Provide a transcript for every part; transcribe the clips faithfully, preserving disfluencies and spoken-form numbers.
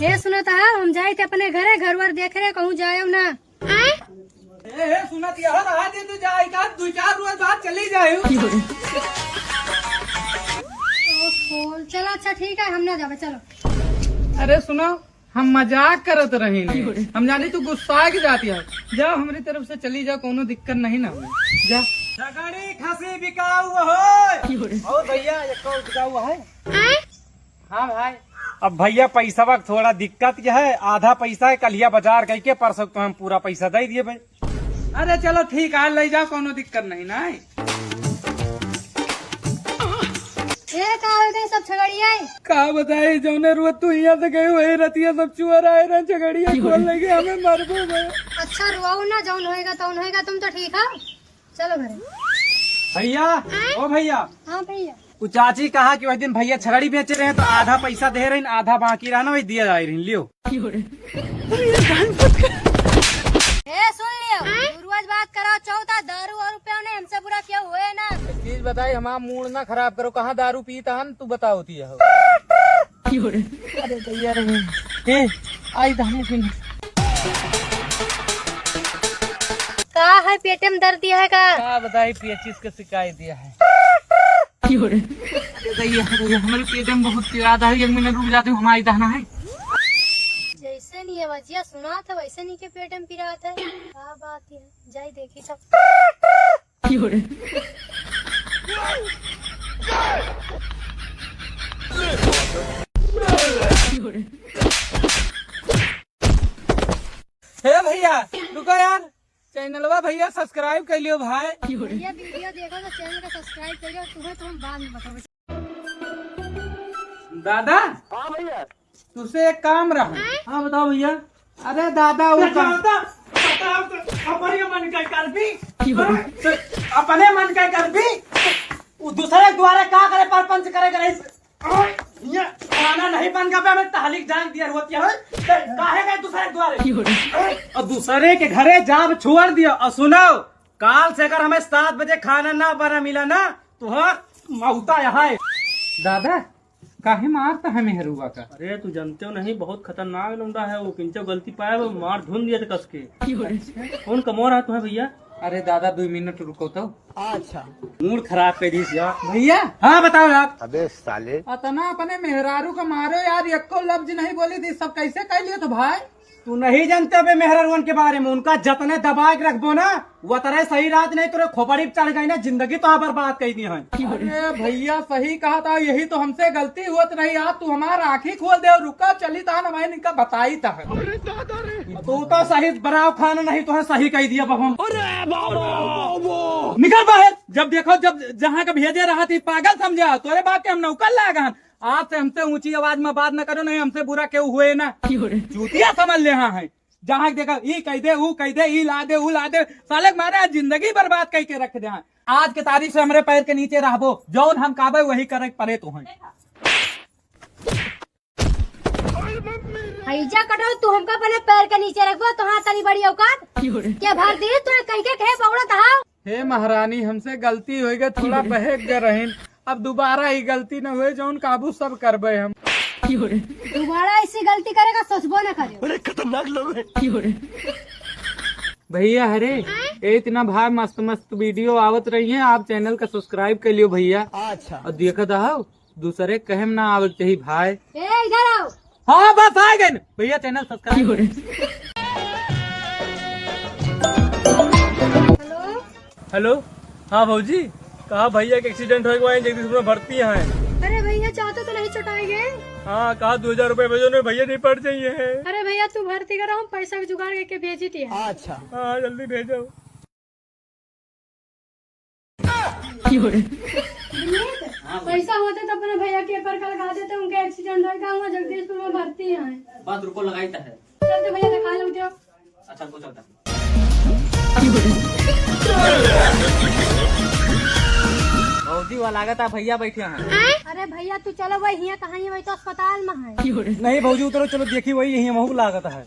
ए, सुनत हा, हम जाइत है अपने घरे, घर वर देख रहे, कहूँ जायो ना। ए, ए, सुनत यह रहा जे तू जाए का, दो चार रोज बाद चली जाए। ओहो, चलो, अच्छा, ठीक है, हम ना जाबे, चलो। अरे सुनो, हम मजाक करत रही नहीं, हम जानी तू गुस्सा के जाती है। जा, हमरी तरफ से चली जा, कोनो दिक्कत नहीं ना होई। जा। छगड़ी खसी बिकाऊ हो। और भैया, एक और बिकाऊ है। हाँ भाई। अब भैया, पैसवा के थोड़ा दिक्कत यह है, आधा पैसा है, कलिया बाजार गई के परसों तो हम पूरा पैसा दे दिए भाई। अरे चलो ठीक है, ले जाओ, कोनो दिक्कत नहीं ना है। ए, का हो गए सब छगड़िया? का बताई, जौने रुआ तू यहाँ से गए, वही रतिया सब चुअर आए रहे, छगड़िया खोल लेके हमें मारबो बे। अच्छा, रुआऊ ना, जौन होएगा तौन होएगा, तुम तो ठीक हो। चलो घरे। भैया, ओ भैया। हाँ भैया। उ चाची कहा कि वही दिन भैया छगड़ी बेचे रहे तो आधा पैसा दे रही, आधा बाकी रहा ना, वही दिया जाए रही, लियो। ए, सुन लियो, तू रोज बात करो, चौथा दारू और रुपया ने हमसे बुरा क्यों हुए ना? एक चीज बताई, हमारा मूड ना खराब करो, कहाँ दारू पीता हन, तू बताओ ती हो। अरे भैया रे, ए, आई दारू पीने। का है, पेटे में दर्द दिया है का? का बताई, पेचिस के शिकायत दिया है। अरे भैया, अरे भैया, हमारे पेटे में बहुत पीड़ा है, एक मिनट रुक जाते हो, हमारी दहना है। जैसे नहीं आवाजिया सुना था, वैसे नहीं के पेट में पीड़ा था। का बात है, जाई देखी तब। हे भैया, रुको यार, चैनलवा भैया subscribe कर लियो भाई। भैया video देखो तो channel का subscribe करियो, तुम्हें तो हम बाद में बताओ। दादा। हाँ भैया। तुझसे एक काम रहा। हाँ बताओ भैया। अरे दादा, वो तो काम दादा, बताओ तो, अपने मन का कर दी। तो अपने मन का कर दी। वो दूसरे द्वारे का करे, परपंच करे, करे। ये खाना नहीं बन गया, मैं तहलीक जान दिया रोती है। ते काहे गए दूसरे के द्वारे? और दूसरे के घरे जाब छोड़ दिया। और सुनो, काल से अगर हमें सात बजे खाना ना बना मिला ना, तो हाँ, मौता यहाँ है। दादा, काहे मारता है मेहरुआ का? अरे, तू जानते हो नहीं, बहुत खतरनाक लौंडा है वो। किंचो गलती पाया, वो मार धुन दिया था कस के। कौन कमो रहा तुम्हें भैया? अरे दादा, दो मिनट रुको तो। अच्छा। मूड खराब कर दीस यार। भैया। हाँ, बताओ यार। अबे साले। अतना अपने मेहरारू का मारो यार, एको लफ्ज नहीं बोली थी, सब कैसे कह लिए तो भाई? तू नहीं जानते अबे मेहरारुअन के बारे में, उनका जतने दबा के रखबो ना, वो तरह सही रात नहीं, तोरे खोपड़ी पे चढ़ गई ना, जिंदगी तो बर्बाद कर दी है। अरे भैया, सही कहा था, यही तो हमसे गलती हुआ तो नहीं, आज तू हमारा आँखी खोल दे। रुका, चली था ना, मैं इनका बताई था। तू तो सही बराव खाना नहीं, तो सही कह दिया बबम। अरे बाबा, निकल बाहर। जब देखो, जब जहाँ का भेजे रहा थी, पागल समझा, तोरे बाप के हम नौकर लाग हन। आज से हमसे ऊंची आवाज में बात न करो, नहीं हमसे बुरा केहू हुए ना। चूतिया समझ ले, हाँ है, जहाँ देखो ई कह दे, ऊ कह दे, ई ला दे, ऊ ला दे, साले के मारे आज जिंदगी बर्बाद कह के रख दे। हाँ, आज के तारीख से हमरे पैर के नीचे रहबो, जौन हम कहबे वही करे के पड़े तो हैं। हैजा कटो, तू हमका अपने पैर के नीचे रखबो, तोहार तनी बड़ी औकात। के भर दी तू कह के कहे बौड़त हाव। हे महारानी, हमसे गलती हो गई, थोड़ा बहक गए रहीन, अब दोबारा ई गलती न हुए, जौन काबू सब करबे हम। दोबारा ऐसी गलती करेगा, सोचबो न करे। बड़े खतरनाक लोग हैं। भैया हरे, ए इतना भाई मस्त मस्त video आवत रही है, आप channel का subscribe कर लियो भैया। अच्छा। और देखत रहो, दूसरे कहे में ना आवे के चाही भाई। ए, इधर आओ। हाँ, बस आ गए न। भैया, channel subscribe। हेलो। हेलो। हाँ भौजी, कहा भैया के accident होए के बाद जगदीशपुर में भर्ती हैं। अरे भैया, चाहते तो नहीं चुटाए गए। हाँ, कहा दो हजार रुपये भेजो, नहीं भैया नहीं पड़ जाइए हैं। अरे भैया, तू भर्ती करो, हम पैसा के जुगाड़ करके भेजी थी। अच्छा। हाँ, जल्दी भेजो। पैसा होते तो अपने भैया के पर का लगा देते, उनके accident होए का हुआ, जगदीशपुर में भर्ती हैं। बस रुको, लगाई तो है। चलते भैया, दिखा लो, उठो। अच्छा, रुको, चलता। भौजी, वह लागत है भैया बैठे हैं। अरे भैया, तू चलो, वही हियाँ कहाँ है, वही तो अस्पताल में है। नहीं भौजी, उतरो, चलो देखी, वही यही महू लागत है।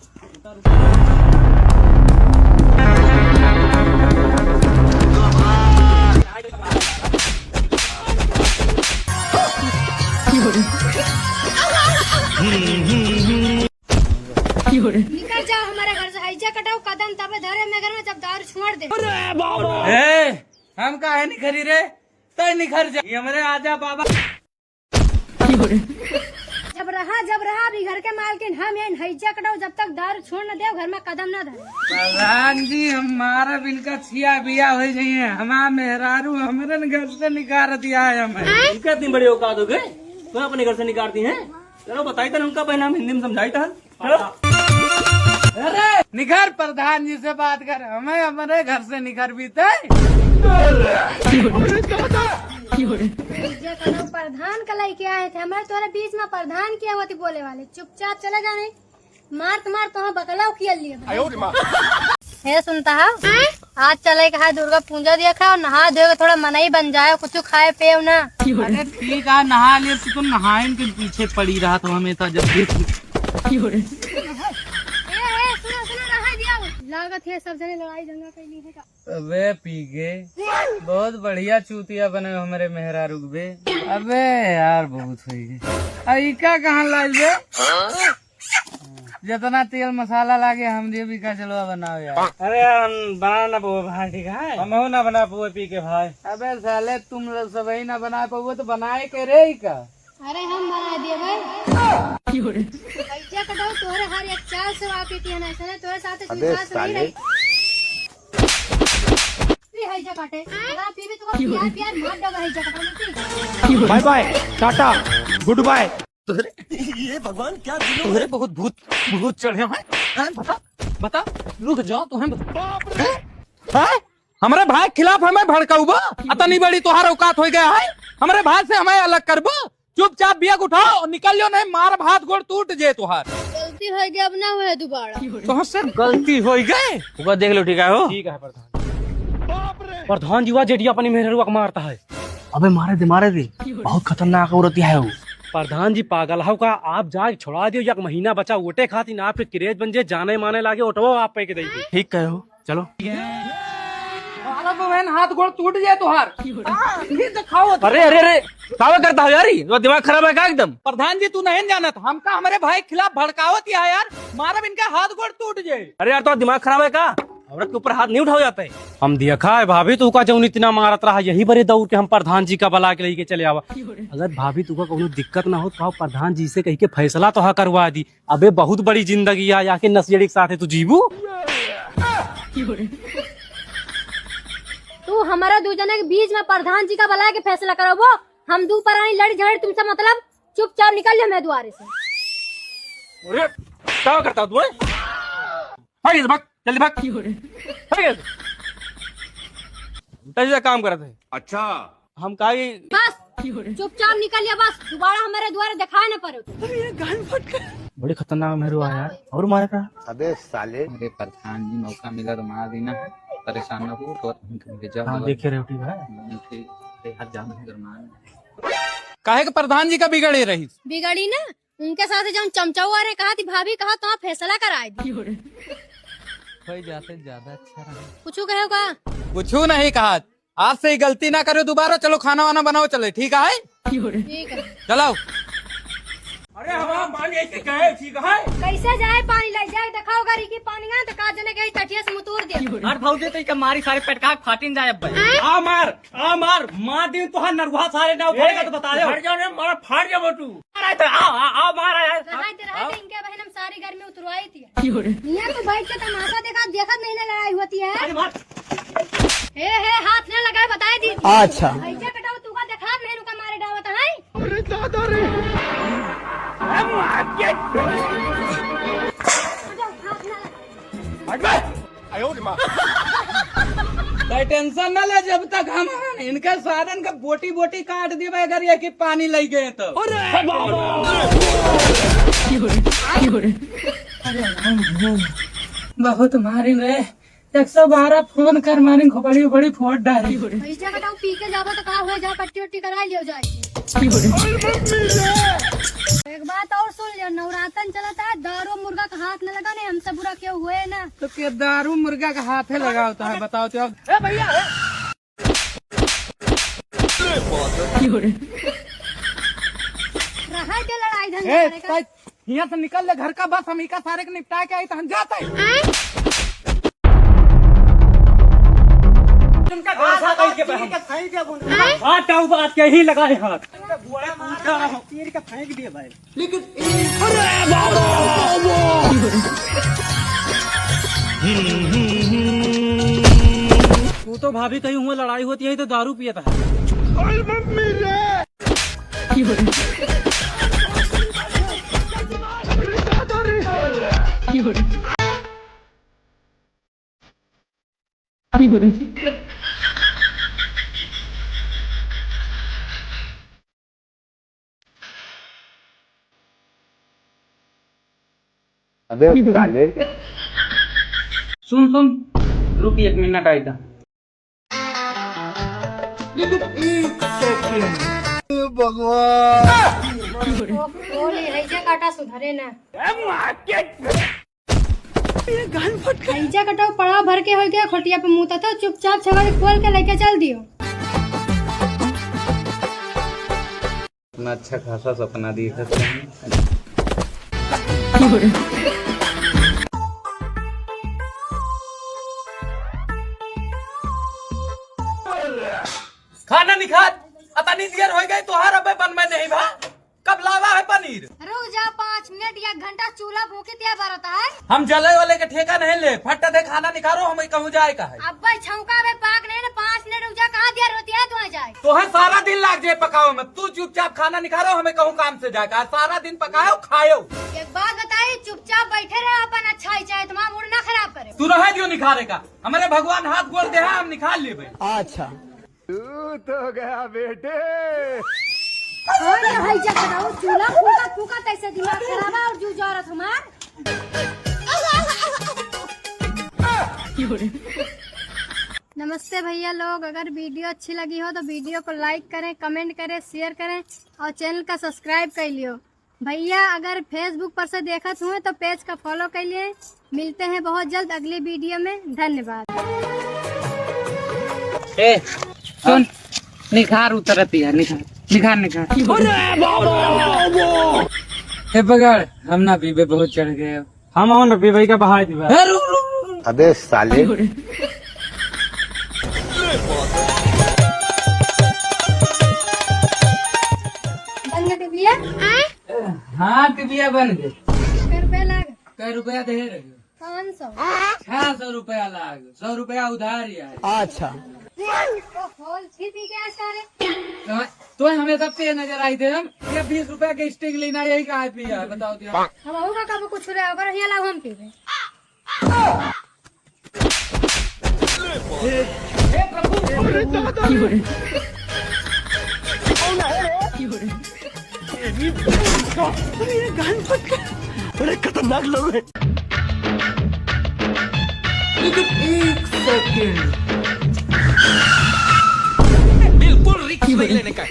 निकल जाओ हमारे घर से, हैजा कटाऊ कदम तबे धरे में घर में जब दारू छोड़ दे। ए, हम काहे निखरी रे? तै निखर जा। ये हमरे आजा बाबा। जब रहा, जब रहा, अभी घर के मालकिन हम, ये हैजा कटाऊ जब तक दारू छोड़ न दे, घर में कदम न धरे। प्रधान जी, हम मारब इनका छिया बिया होइ जाइए। हमार मेहरारू हमरन घर से निकार दिया है हमें। इनका इतनी बड़ी औकात हो गई, तुम्हें अपने घर से निकारती हैं? चलो बताई तन उनका, पहले हम हिंदी में समझाई तन। चलो। अरे निखर, प्रधान जी से बात कर, हमें हमारे घर से निखर भी तय। जे कनो प्रधान का लइके आए थे, हमारे तोरे बीच में प्रधान किया हुआ थी बोले वाले, चुपचाप चले जाने। मार तो मार, तो बकला उखियल लिए भाई। हे सुनता है, आज चले कहा दुर्गा पूजा देखा और नहा धो के थोड़ा मनई बन जाए, कुछ खाए पिए ना। अरे ठीक है, नहा ले, तू तो नहाइन के पीछे पड़ी रहा था हमेशा जब भी। ए, ए, सुनो, सुनो, रहा दिया। लागत है सब जने लड़ाई दंगा कैली है का? अबे पी के बहुत बढ़िया चूतिया बने हमरे मेहरारू के बे। अबे यार बहुत होई गई। आ इका कहाँ लाइल बे? जितना तेल मसाला लागे हम दिए भी का चलवा बनाओ यार। अरे यार हम बना ना पावे भाई, ठीक है? हम ना बना पावे पी के भाई। अबे साले तुम लोग सब ही ना बना पावे तो बनाए के रे इका? अरे हम बना दिए भाई। क्यों रे? भैया कटाऊ तोहरे हर एक चाल से वाकिफ है ना, इसने तोहरे साथ अबे विश्वास नहीं साले। रही। पी है जो काटे। अगर आप पीबे तो क्यों रे? प्यार प्यार मार दो है जो काटे। क्यों रे? Bye bye, ta-ta, good bye. तोहरे, ये भगवान क्या जुलूम तोहरे है? बहुत भूत, भूत चढ़े हैं। हैं? बता, बता, रुक जाओ, तुम्हें बता। हैं? हैं? हमरे भाई के खिलाफ हमें भड़काउबा? अतनी बड़ी तोहार औकात हो गया है? हमरे भाई से हमें अलग करबा? चुपचाप बिया उठाओ और निकल लियो, नहीं मारब हाथ गोड़ टूट जे तोहार। गलती हो गई, अब ना हुए दोबारा। तोहसे गलती हो गई। ओका देख लो, ठीक है हो? ठीक है प्रधान। प्रधान जी, वा जेठिया अपनी मेहररुआ के मारता है। अबे मारे दे, मारे दे, बहुत खतरनाक औरत है वो। प्रधान जी पागल हो का? आप जाके छोड़ा दियो, एक महीना बचा वोटे खातिर, आपके क्रेज बन जे, जाने माने लागे, ओटवो आप पे के दे दे। ठीक कहे हो, चलो। मारा बहन, हाथ गोड़ टूट जाए तोहार। फिर दिखाओ। अरे अरे अरे, कावा करता हो यार, ये दिमाग खराब है का एकदम? प्रधान जी तू नहीं जानत, हमका हमरे भाई के खिलाफ भड़कावत है यार, मारब इनका हाथ गोड़ टूट जाए। अरे यार तो दिमाग खराब है का? औरत के ऊपर हाथ नहीं उठाओ जाता है। हम देखा है भाभी, तू का जौन इतना मारत रहा, यही बरे दौड़ के हम प्रधान जी का बला के लेके चले आवा। अगर भाभी तू का कौनो दिक्कत ना हो तो प्रधान जी से कह के फैसला तो हा करवा दी। अबे बहुत बड़ी जिंदगी आ, आके नशेड़ी के साथ है तू जीबू। तू हमारा दू जने के बीच में प्रधान जी का बला के फैसला करबो। हम दू परानी लड़ी झगड़ी तुमसे मतलब, चुपचाप निकल ले मेरे द्वारे से। अरे क्या करता तू, हैं? भाग इधर, भाग, जल्दी भाग। भाग इधर। उल्टा सीधा काम करत है। अच्छा। हम काहे बस, चुपचाप निकल लिया बस, दोबारा हमारे द्वारे दिखाए ना पड़ो। बड़ी खतरनाक मेहरु आया यार, और मारे का? अबे साले। अरे प्रधान जी, मौका मिला तो मार देना है, परेशान ना हो, तो उनके ले जाओ हाँ, दवाई। देखे रेवटी भाई। उनके, अरे यार, जान नहीं करना है। काहे के प्रधान जी का बिगड़े रही? बिगड़ी ना, उनके साथ जौन चमचौआ रहे, कहा थी भाभी, कहा तो फैसला कराए दी। हो जाते ज्यादा अच्छा रहा। कुछ कहो का? कुछ नहीं कहा। आज से ही गलती ना करो दोबारा। चलो खाना वाना बनाओ, चले, ठीक है? ठीक है। चलाओ। अरे हमारा पानी ऐसे गए, ठीक है? कैसे जाए पानी ले जाए? दिखाओ गाड़ी की पानी ना तो का जने गई टटिया से मुतूर दे। अरे भौजी तो इनका मारी सारे पेटका फाटिन जाए अब। आ मार, आ मार, मार दिन तो हर नरुआ सारे ना उठाएगा तो बता दो। हट जाओ रे, मार फाड़ जाओ तू। अरे तो आ, आ, आ मार यार। रहाई दे, रहाई दे, इनके बहन हम सारी गर्मी उतरवाई थी। यहाँ तो बैठ के तमाशा देखा, देखत नहीं ना लड़ाई होती है। अरे मार। हे, हे, हाथ ना लगाए, बताए दी। अच्छा। भैया बेटा, तू का देखा, मैं रुका मारे डावत है। अरे दादा रे। अरे मार के। हाथ ना लगा। हट बे। आयो रे माँ। भाई टेंशन ना ले, जब तक हम हैं, इनके सारन का बोटी बोटी काट देबे अगर ये कि पानी लग गए तो। अरे बाबा। बहुत मारिन रे, एक सौ बारह फोन कर मारिन, खोपड़ी उपड़ी फोड़ डारी। पैसा बताओ, पी के जाबो तो का हो जाओ, पट्टी उट्टी करा लियो जाए। एक बात और सुन लियो, नवरातन चलत है, दारू मुर्गा का हाथ न लगा, नहीं हमसे बुरा क्यों हुए ना। तो के दारू मुर्गा का हाथे लगावत है, बताओ तो अब। ए भैया, ए। रहा के लड़ाई धंधा ए, करे का। हियाँ से निकल ले घर का, बस हम इका सारे के निपटा के आई तो हम जाते हैं। तुमका गासा कहीं के बहम। हाथ आऊ बात के ही लगाए हाथ। तीर के फेंक दिए भाई। लेकिन अरे बाबा, बाबा। तू तो भाभी कहीं हुआ लड़ाई होती है तो दारू पियत है। अरे मम्मी रे। अबे साले। सुन, सुन, रुक एक मिनट, आइता। लेकिन एक सेकंड। हे भगवान। ओ, ओ, ले, हैजा काटा सुधरे ना। ए, माँ के हैजा कटाऊ पड़ा भर के हो गया, खटिया पे मुँह तो चुपचाप छवारी खोल के लेके चल दियो। अपना अच्छा खासा सपना देखत रही। खाना नहीं खात, अतनी देर हो गई तोहार, अबे बन में नहीं भा। कब लावा है पनीर? रुक जा पाँच मिनट, एक घंटा चूल्हा फूंकी दिया बरत है। हम जले वाले के ठेका नहीं ले, फट दे खाना निकालो, हमें कहूँ जाए का है। अब्बे छौंका बे पाक नहीं ना, पाँच मिनट रुक जा, कहाँ दिया रोती है तुम्हें जाए? तो है सारा दिन लाग जाए पकाओ में, तू चुपचाप खाना निकालो, हमें कहूँ काम से जाए का, सारा दिन पकाओ खाओ। एक बात बताई, चुपचाप बैठे रहे अपन, अच्छा ही चाहे तुम्हारा मूड ना खराब करे। तू रहे दियो निखारे का, हमारे भगवान हाथ गोड़ दे, हम निकाल लेबे। अच्छा। तू तो गया बेटे। और ये भाई जब बताओ, चूल्हा फूका फूका कैसे दिमाग खराब है और जू जा रहा तुम्हार। नमस्ते भैया लोग, अगर वीडियो अच्छी लगी हो तो वीडियो को लाइक करें, कमेंट करें, शेयर करें और चैनल का सब्सक्राइब कर लियो। भैया अगर Facebook पर से देखत हुए तो पेज का फॉलो कर लिए। मिलते हैं बहुत जल्द अगली वीडियो में। धन्यवाद। ए, सुन, निखार उतरत है, निखार, निखार, निखार। अरे बाबा, बाबा। ए पकड़, हम ना पीबे, बहुत चढ़ गए। हम और न पीबे का बहाई दिबा। ए, रुक, रुक, रुक। अबे साले। बन गए टिबिया? हाँ, टिबिया बन गए। कै रुपया लाग? कै रुपया दे रहे हो? पाँच सौ। छह सौ रुपया लाग, सौ रुपया उधार ही है। अच्छा। ओहो, फिर पी गया सारे। तो, तो हमेशा पे नजर आई थे हम। ये बीस रुपया के स्टिंग लेना, यही कहाँ पिया है, बताओ दिया। हम होगा कब कुछ ले, अगर यहाँ लाओ हम पीबे। हे, हे प्रभु, हे प्रभु। अरे, ये गान बज गया। बड़े खतरनाक लोग हैं। लेकिन एक सेकंड। बिल्कुल रिस्क नहीं लेने का।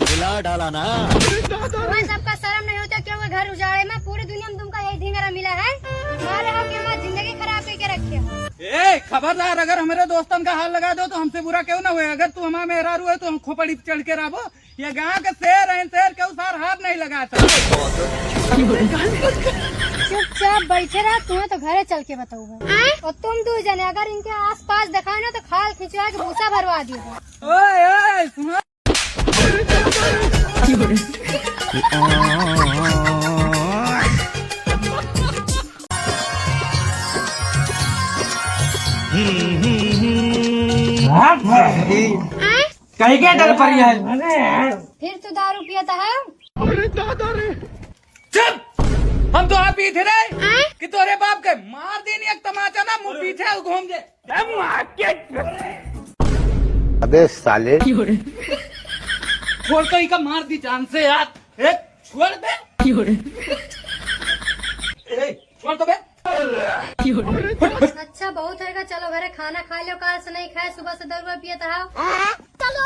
हिला डाला ना। तुम्हें सबका शर्म नहीं होता क्यों? घर उजाड़े में पूरी दुनिया में तुमका यही ढिंगरा मिला है। मारे हो कि हमारी जिंदगी खराब करके रखे हो। ए, खबरदार, अगर हमारे दोस्तन का हाल लगा दो तो हमसे बुरा क्यों ना हुए। अगर तू हमारा मेहरारू है तो हम खोपड़ी पे चढ़ के रहबो। ये गांव के शेर हैं, शेर के उसार हाथ नहीं लगाता। चुपचाप बैठे रहा, तुम्हें तो घरे चल के बताऊंगा। और तुम दो जने अगर इनके आसपास दिखाए ना तो खाल खिंचवा के भूसा भरवा दिए। ओए, ओए, सुनो। कहीं के डर पड़ी है? फिर तू दारू पियत है? अरे दादा रे। चुप! हम तो आप ही थे रे कि तोरे बाप के मार देनी एक तमाचा ना मुंह पीछे घूम जे। अबे साले। छोड़ तो इका मार दी जान से यार। ए, छोड़ बे। ए, छोड़ तो बे। अच्छा, बहुत होएगा, चलो घरे खाना खा लो, काल से नहीं खाए, सुबह से दरुआ पियत रहो। चलो।